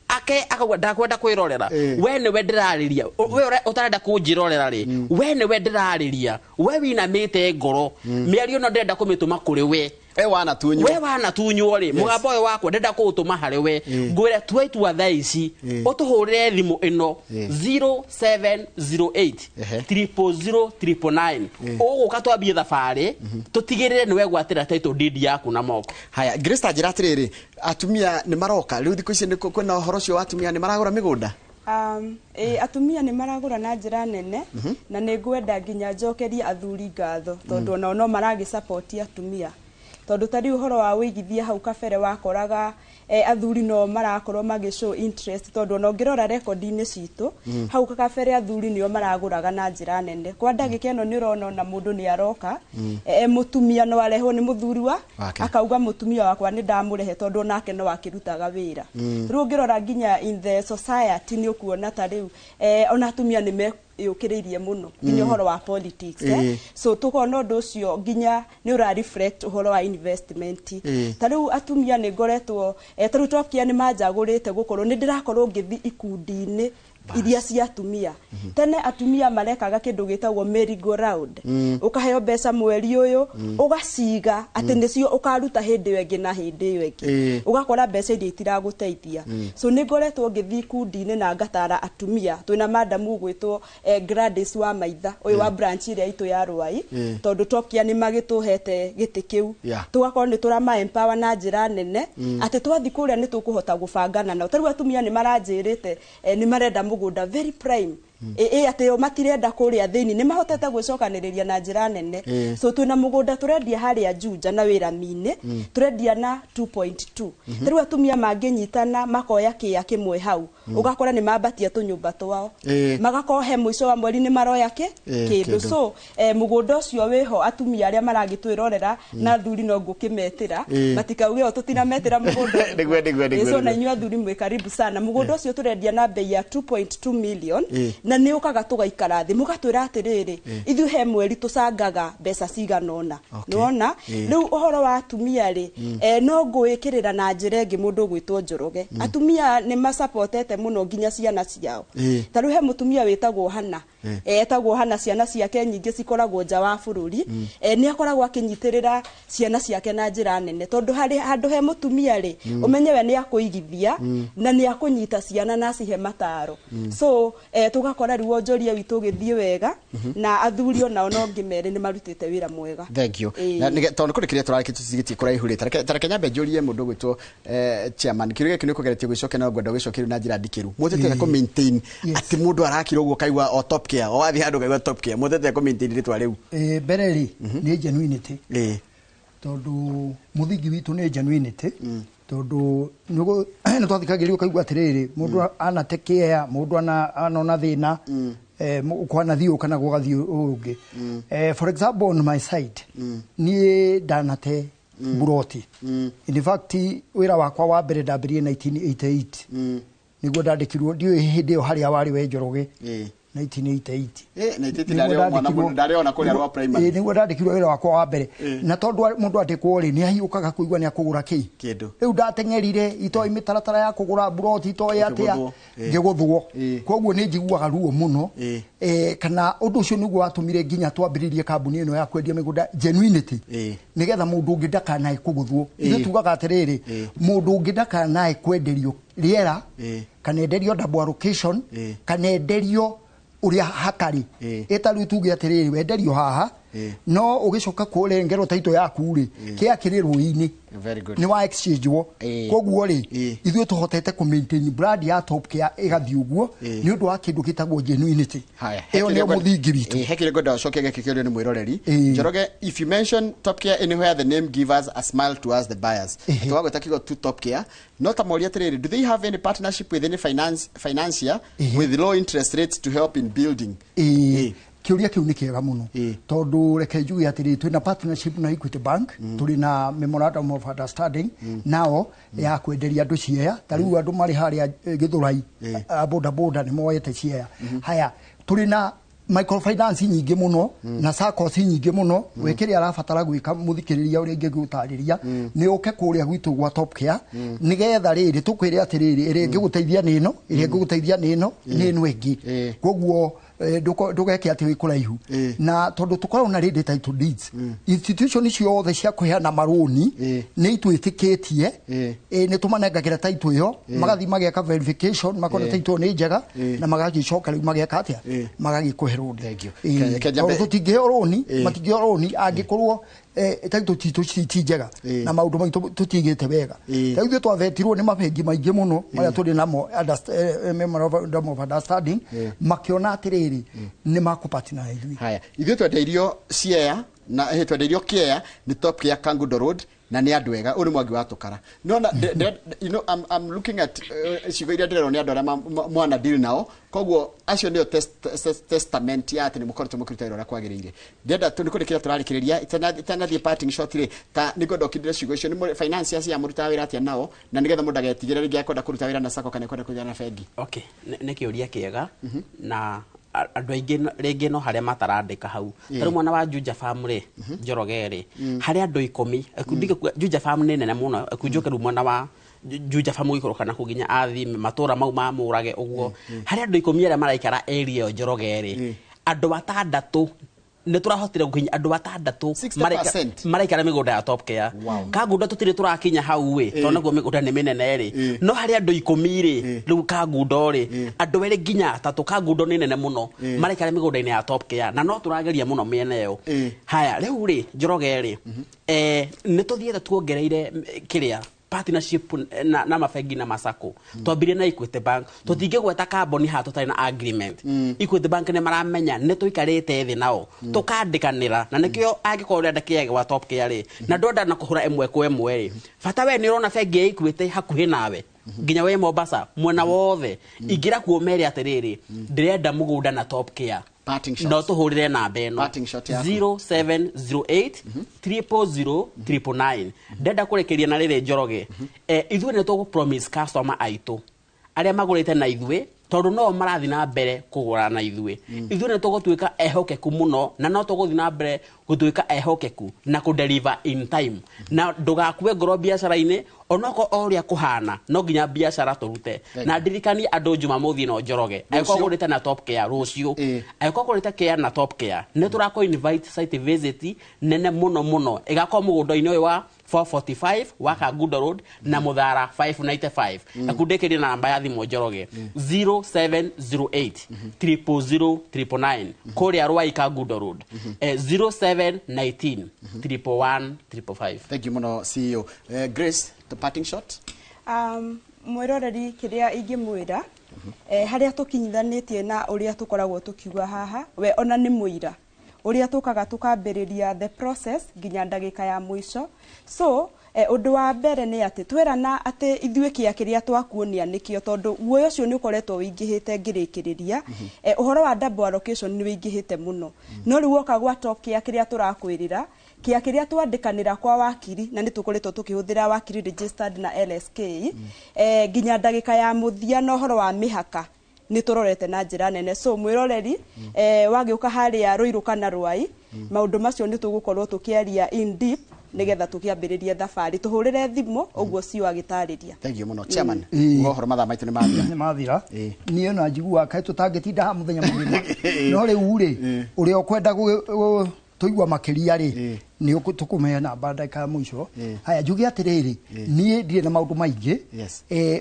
S4: ake akauga ndakwenda kwĩrorera. We nĩwe ndĩrarĩria. We ũrĩa ũtarenda kũnjĩrorera rĩ, we nĩwe ndĩrarĩria. We winamĩte ngoro. Mĩario ĩno ndĩrenda kũmĩtũma kũrĩ we.
S1: We wanatunywo.
S4: We wanatunywo rĩ, mũgambo ũyũ wakwa ndĩrenda kũũtũma harĩ we. Ngwĩre tua itua thaa ici, ũtũhũrĩre thimũ ĩno 0708 000 999. Ũgũka twambie thabarĩ, tũtigĩrĩre nĩ wegwatĩra title deed yaku na moko.
S1: Haya, Grace ta njĩra atĩrĩrĩ, atumia nĩ maroka rĩu thikũ ici nĩ kwĩna ũhoro ũcio wa atumia nĩ maragũra mĩgũnda?
S2: Atumia nĩ maragũra na njĩra nene, na nĩ ngwenda nginya njokerie athuri ngatho, tondũ onao no maragĩ-support atumia. Tondũ ta rĩu ũhoro wa ũigithia hau kabere wakoraga athuri no marakorwo magĩ show interest, tondũ ona ũngĩrora rekondi-inĩ citũ, hau kabere athuri nĩo maragũraga na njĩra nene. Kwa ndagĩka ĩno nĩ ũrona ona mũndũ nĩ aroka, mũtumia no arehwo nĩ mũthuri wa, akauga mũtumia wakwa nĩ ndamũrehe tondũ onake no akĩrutaga wĩra. Rĩu ũngĩrora nginya in the society nĩ ũkuona ta rĩu, ona atumia nĩ yũkĩrĩirie mũno nginya ũhoro wa politics, So tukona ũndũ ũcio nginya nĩ ũra reflect ũhoro wa investment. Ta rĩu atumia nĩ ngoretwo, ta rĩu Top Care nĩ manjagũrĩte gũkorwo nĩ ndĩrakorwo ngĩthiĩ ikundi-inĩ iria cia atumia. Tene atumia marekaga kĩndũ gĩtagwo merry go round. Ũkaheo mbeca mweri ũyũ, ũgaciga atĩ nĩcio ũkaruta hĩndĩ ĩyo ĩngĩ na hĩndĩ ĩyo ĩngĩ. Ũgakora mbeca iria itiragũteithia. So nĩ ngoretwo ngĩthiĩ ikundi-inĩ na ngatara atumia. Twĩna madam ũgwĩtwo Gladys wa Maitha, ũyũ wa branch ĩrĩa itũ ya Rwai, tondũ Top Care nĩ magĩtũhete gĩtĩ kĩu. Tũgakorwo nĩ tũrama empower na njĩra nene, atĩ twathiĩ kũrĩa nĩ tũkũhota gũbangana nao. Ta rĩu atumia nĩ maranjĩrĩte, nĩ marenda mũgũnda very prime. Ĩ atĩ o matirenda kũrĩa thĩinĩ nĩ mahotete gwĩcokanĩrĩria na njĩra nene. So twĩna mũgũnda tũrendia harĩa Juja na wĩra-inĩ, tũrendia na 2.2. Rĩu atumia mangĩnyitana makoya kĩĩa kĩmwe hau, ũgakora nĩ mambatia tũnyũmba twao, magakorwo he mũico wa mweri nĩ maroya kĩ kĩndũ. So mũgũnda ũcio wĩho, atumia arĩa maragĩtwĩrorera na athuri no ngũkĩmetĩra, matikauge o tũtinametĩra mũgũnda.
S1: Nĩguo.
S2: So na inyuĩ athuri mwĩ karibu sana. Mũgũnda ũcio tũrendia na bei ya 2.2 million, na nĩ ũkaga tũgaikara thĩ mũgatwĩra atĩrĩrĩ, ithuĩ he mweri tũcangaga mbeca cigana ũna. Nĩwona rĩu ũhoro wa atumia rĩ, no ngũĩkĩrĩra na njĩra ĩngĩ mũndũ ũgwĩtwo Njoroge. Atumia nĩ macapotete mũno nginya ciana ciao. Ta rĩu he mũtumia wĩtagwo Hana, etagwo Hana, ciana ciake nyingĩ cikoragwo nja wa bũrũri. Nĩ akoragwo akĩnyitĩrĩra ciana ciake na njĩra nene, tondũ harĩ handũ he mũtumia rĩ, ũmenye we nĩ akũigithia na nĩ akũnyita ciana na acihe mataro. So tũgakora rĩu wonjoria witũ ũgĩthiĩ wega, na athuri onao no ngĩmere nĩ marutĩte wĩra mwega.
S1: Thank you. Na tondũ kũrĩ kĩrĩa tũrarĩkia tũcigĩtie kũraihu rĩ, tareke nyambe njũrie mũndũ ũgwĩtwo chairman. Kĩũria gĩkĩ nĩ ũkũgeretie gwĩcokia, no ngwenda ũgĩcokie rĩu na njĩra ndikĩru. Mũhotete kũ maintain atĩ mũndũ arakira ũguo kaigua o Top Care, o wathiĩ handũ kaigua Top Care, mũhotete kũ maintain rĩtwa rĩu?
S3: Mbere rĩ, nĩ genuinity, tondũ mũthingi witũ nĩ genuinity, tondũ nĩ twathikagĩrĩria ũkaigua atĩrĩrĩ, mũndũ anate kĩea, mũndũ anona thĩna, kwanathiĩ ũũ kana gũgathiĩ ũũ ũngĩ. For example, on my side, niĩ ndanate buroti. In fact, wĩra wakwa wa mbere ndambĩrĩrie 1988 nĩguo ndandĩkirwo. Ndiũĩ hĩndĩ ĩyo harĩa warĩ we Njoroge. 1988.
S1: 1988 ndarĩ o mwana mũno, ndarĩ ona kũrĩa rwa primary.
S3: Nĩguo ndandĩkirwo wĩra wakwa wa mbere, na tondũ mũndũ andĩkwo rĩ, nĩ ahiũkaga kũigua nĩ akũgũra kĩ
S1: kĩndũ.
S3: Rĩu ndateng'erire itoĩ mĩtaratara ya kũgũra buroti, itoĩ atĩa.
S1: Ũkĩgũthwo.
S3: Ngĩgũthwo. Koguo nĩ njiguaga ruo mũno. Kana ũndũ ũcio nĩguo watũmire nginya twambĩrĩrie kambuni ĩno ya kwendia mĩgũnda, genuinity, nĩgetha mũndũ ũngĩ ndakanae kũgũthwo. Ithuĩ tugaga atĩrĩrĩ, mũndũ ũngĩ ndakanae kwenderio rĩera, kana enderio double allocation, kana enderio ũrĩa hatarĩ. Ĩta rĩu tuge atĩrĩrĩ, wenderio haha, no ũgĩcoka kũrengerwo taito yaku rĩ, kĩa kĩrĩ rũĩ-inĩ.
S1: Very good.
S3: Nĩ wa exchange wo. Koguo rĩ, ithuĩ tũhotete kũ maintain brand ya Top Care ĩgathiĩ ũguo nĩ ũndũ wa kĩndũ gĩtagwo genuinity.
S1: Haya.
S3: Ĩyo nĩyo mũthingi witũ.
S1: He kĩrĩa ngwenda ũcokie gĩkĩ kĩũrio nĩ mwĩroreri. Njoroge, if you mention Top Care anywhere, the name give us a smile to us the buyers. Twagwĩta kiugo tu Top Care, no ta moria atĩrĩrĩ, do they have any partnership with any finance financier with low interest rates to help in building?
S3: Kĩũria kĩu nĩ kĩega mũno, tondũ reke njuge atĩrĩ, twĩna partnership na Equity Bank. Tũrĩ na memorandum of understanding nao ya kwenderia andũ ciea. Ta rĩu andũ marĩ harĩa Gĩthũrai, boda boda nĩ moete ciea. Haya, tũrĩ na microfinance nyingĩ mũno na SACCOS nyingĩ mũno. We kĩrĩa arabatara gwĩka, mũthikĩrĩria, ũrĩa ingĩgũtarĩria nĩ ũke kũrĩa gwitũ gwa Top Care, nĩgetha rĩrĩ tũkwĩre atĩrĩrĩ, ĩrĩa ĩngĩgũteithia nĩ ĩno, ĩrĩa ĩngĩgũteithia nĩ ĩno, nĩ ĩno ĩngĩ. Koguo ndũgeke atĩ wĩ kũraihu, na tondũ tũkoragwo na ready title deeds, institution ciothe cia kũheana marũni nĩ itwĩtĩkĩtie. Nĩ tũmanengagĩra title ĩyo, magathiĩ mageka verification, makona title nĩ njega, na magagĩcoka rĩu mageka atĩa? Magagĩkũhe rũni.
S1: Thank you.
S3: Tondũ tũtingĩheo rũni, matingĩheo rũni angĩkorwo title citũ ti njega na maũndũ maitũ tũtigĩte wega. Ta ithuĩ twavetirwo nĩ mabengi maingĩ mũno marĩa tũrĩ namo memorandum of understanding, makĩona atĩrĩrĩ, nĩ makũpatina na ithuĩ.
S1: Haya, ithuĩ twendeirio ciea na twendeirio kĩea nĩ Top Care Kangundo Road, na nĩ andũ ega. Ũyũ nĩ Mwangi wa Tũkara. Nona I'm looking at ciugo iria ndĩrerwo nĩ andũ arĩa mwana deal nao. Koguo acio nĩo testament ya atĩ nĩ mũkoretwo mũkĩruta wĩra ũrĩa kwagĩrĩire. Ndĩrenda nĩ kũrĩkĩria tũrarĩkĩrĩria, itanathiĩ parting shot rĩ, ta nĩ ngwenda ũkindĩre ciugo icio. Nĩ financiers ya mũrutaga wĩra atĩa nao, na nĩgetha mũndũ agetigĩra rĩngĩ akwenda kũruta wĩra na SACCO kana akwenda kũruta wĩra na bengi?
S4: Okay, nĩ kĩũria kĩega, na andũ aingĩ rĩngĩ no harĩa matarandĩka hau. Ta rĩu mwena wa Juja Farm rĩ, Njoroge rĩ, harĩ andũ 10. Ikundi Juja Farm nĩ nene mũno. Ĩkunjũke rĩu mwena wa Juja Farm gũikũrũka na kũu nginya athi matũra mau ma Mũrage ũguo, harĩ andũ 10 arĩa maraikara area ĩyo Njoroge rĩ, andũ atandatũ nĩ tũrahotire gũkinya andũ atandatũ
S1: 60%.
S4: maraikara mĩgũnda ya Top Care. Kangundo tũtirĩ tũrakinya hau ĩ, tondũ naguo mĩgũnda nĩ mĩnene rĩ, no harĩ andũ 10 rĩ, rĩu Kangundo rĩ, andũ erĩ nginya atatũ, Kangundo nĩ nene mũno, maraikara mĩgũnda-inĩ ya Top Care, na no tũrageria mũno mĩena ĩyo. Haya, rĩu rĩ, Njoroge rĩ, nĩ tũthiĩte tuongereire kĩrĩa Partnership na mabengi na masako twambirie na Equity Bank. Tũtingĩgweta kambuni haha tũtarĩ na agreement. Equity Bank nĩ maramenya nĩ tũikarĩte thĩ nao tũkandĩkanĩra, na nĩkĩo angĩkorwo ũrenda kĩage wa Top Care rĩ, na ndwenda na kũhũra ĩmwe kwa ĩmwe rĩ, bata we nĩ ũrona bengi ya Equity hakuhĩ nawe nginya we Mombasa mwena wothe, ingĩra kuo mere atĩrĩrĩ, ndĩrenda mũgũnda na Top Care. No tũhũrĩre namba ĩno 0708 000 999. Ndenda kũrĩkĩria na rĩrĩ Njoroge, ithuĩ nĩ tũgũ promise customer aitũ arĩa magũrĩte na ithuĩ, tondũ no marathiĩ na mbere kũgũra na ithuĩ, ithuĩ nĩ tũgũtuĩka ehokeku mũno, na no tũgũthiĩ na mbere gũtuĩka ehokeku na kũ deliver in time, na ndũgakue ngoro biacara-inĩ onokorwo o ũrĩa kũhana, no nginya biacara tũrute. Na ndirikanie andũ Jumamothi ĩno Njoroge, angĩkorwo ũgũrĩte na Top Care rũciũ, angĩkorwo ũgũrĩte Care na Top Care, nĩ tũrakũ invite site visit nene mũno mũno, ĩgakorwo mũgũnda-inĩ ũyũ wa 445 wa Kangundo Road na Muthara 595. Akundĩkĩrie na namba ya thimũ Njoroge 0708 000 999 kũrĩa Rwai Kangundo Road, 0719 111 555.
S1: Thank you mũno CEO. Grace, the parting shot?
S2: Mwĩroreri kĩrĩa ingĩmwĩra, harĩa tũkinyithanĩtie na ũrĩa tũkoragwo tũkiuga haha, we ona nĩ mũira ũrĩa tũkaga tũkambĩrĩria the process nginya ndagĩka ya mũico. So ũndũ wa mbere nĩ atĩ twerana atĩ ithuĩ kĩa kĩrĩa twakuonia nĩkĩo, tondũ guoya ũcio nĩ ũkoretwo wĩingĩhĩte ngĩrĩkĩrĩria. Ũhoro wa double allocation nĩ wĩingĩhĩte mũno, no rĩu woka gwa Top Care kĩrĩa tũrakwĩrĩra, kĩa kĩrĩa twandĩkanĩra kwa wakiri, na nĩ tũkoretwo tũkĩhũthĩra wakiri registered na LSK, nginya ndagĩka ya mũthia na ũhoro wa mĩhaka nĩ tũrorete na njĩra nene. So mwĩroreri, wagĩũka harĩa Ruiru kana Rwai, maũndũ macio nĩ tũgũkorwo tũkĩaria in deep nĩgetha tũkĩambĩrĩrie thabarĩ. Tũhũrĩre thimũ ũguo cio agĩtarĩria.
S1: Thank you mũno chairman. Ũhoro mathaa maitũ nĩ mathira.
S3: Nĩ mathira. Niĩ ona njiguaga kaĩ tũtangĩtinda haha mũthenya mũgima. No rĩu rĩ, ũrĩa ũkwenda tũigua makĩria rĩ, nĩ tũkũmũhe namba ndagĩka ya mũico. Haya, njuge atĩrĩrĩ, niĩ ndirĩ na maũndũ maingĩ.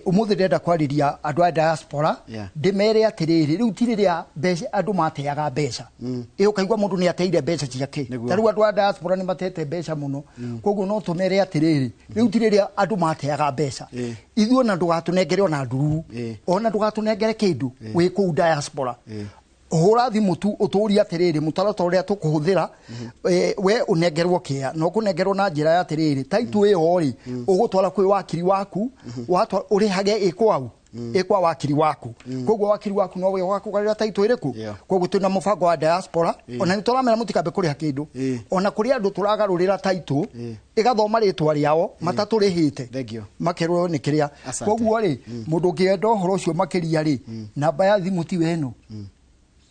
S3: Ũmũthĩ ndĩrenda kwarĩria andũ a diaspora, ndĩmere atĩrĩrĩ, rĩu ti rĩrĩa mbeca andũ mateaga mbeca. Ũkaigua mũndũ nĩ ateire mbeca ciake. Ta rĩu andũ a diaspora nĩ matete mbeca mũno. Koguo no tũmere atĩrĩrĩ, rĩu ti rĩrĩa andũ mateaga mbeca. Ithuĩ ona ndũgatũnengere ona ndururu, ona ndũgatũnengere kĩndũ wĩ kũu diaspora. Hũra thimũ tu ũtũrie atĩrĩrĩ, mũtaratara ũrĩa tũkũhũthĩra, we ũnengerwo kĩa, na ũkũnengerwo na njĩra ya atĩrĩrĩ, taitũ ĩyo rĩ, ũgũtwara kwĩ wakiri waku, ũrĩhage ĩkwau, ĩkwa wakiri waku. Koguo wakiri waku nowe ũgakũgarĩra taitũ ĩrĩkũ. Koguo twĩna mũbango wa diaspora, ona nĩ tũramera mũtikambe kũrĩha kĩndũ. Ona kũrĩ andũ tũragarũrĩra taitũ, ĩgathoma rĩtwa rĩao, matatũrĩhĩte, makerwo nĩ kĩrĩa. Koguo rĩ, mũndũ ũngĩenda ũhoro ũcio makĩria rĩ, namba ya thimũ tiwe ĩno.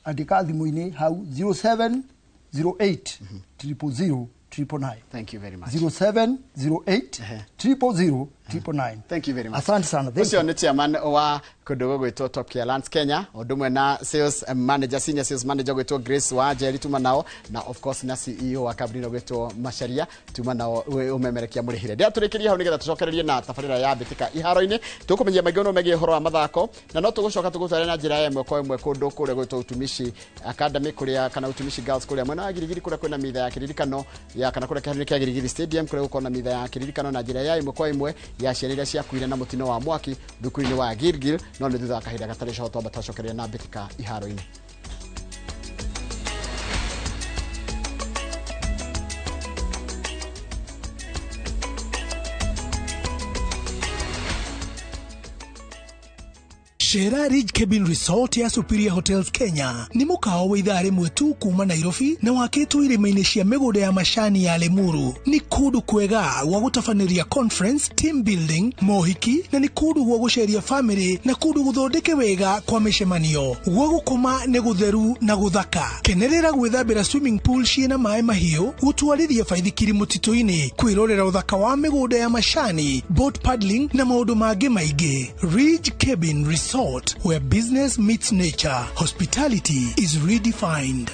S3: Andĩka thimũ-inĩ hau 0708 000 999.
S1: Thank you very much.
S3: 0708 000 999.
S1: Thank you very much.
S3: Asante sana.
S1: Ũcio nĩ chairman wa kũndũ gũgwĩtwo Top Care Lands Kenya, ũndũ ũmwe na sales manager, senior sales manager gwĩtwo Grace Wanjeri tuma nao, na of course na CEO wa kambuni ĩno gwĩtwo Macharia tuma nao ũmemerekia mũrĩhĩre. Ndĩratũrĩkĩria hau nĩgetha tũcokererie na tabarĩra ya mbĩtĩka iharo-inĩ. Tũkũmenyia maingĩ mũno megiĩ ũhoro wa mathako, na no tũgũcoka tũgũtware na njĩra ya ĩmwe kwa ĩmwe kũndũ kũrĩa gwĩtwo Utumishi Academy kũrĩa, kana Utumishi Girls kũrĩa mwena wa Girigiri, kũrĩa kwĩna mitha ya kĩririkano ya kana kũrĩa kĩharo-inĩ kĩa Girigiri Stadium kũrĩa gũkorwo na mitha ya kĩririkano na njĩra ya ĩmwe kwa ĩmwe ya ciana iria ciakuire na mũtino wa mwaki thukuru-inĩ wa Gilgil. No nĩ thutha wa kahinda gatarĩ coho twamba twacokereria na mbĩtĩka iharo-inĩ.
S5: Shera Ridge Cabin Resort ya Superior Hotels Kenya ni mukao wa ithaa rimwe tu kuma Nairobi na wakĩtwo irĩma-inĩ cia mĩgũnda ya macani ya Limuru. Nĩ kũndũ kwega gwa gũtabanĩria conference, team building, mohiki, na nĩ kũndũ gwa gũceria family na kũndũ gũthondeke wega kwa mĩcemanio. Gwa gũkoma nĩ gũtheru na gũthaka. Kenerera gwĩthambĩra swimming pool ciĩna maĩ mahiũ, gũtwarithia baithikiri mũtitũ-inĩ, kwĩrorera ũthaka wa mĩgũnda ya macani, boat paddling na maũndũ mangĩ maingĩ. Ridge Cabin Resort, where business meets nature, hospitality is redefined.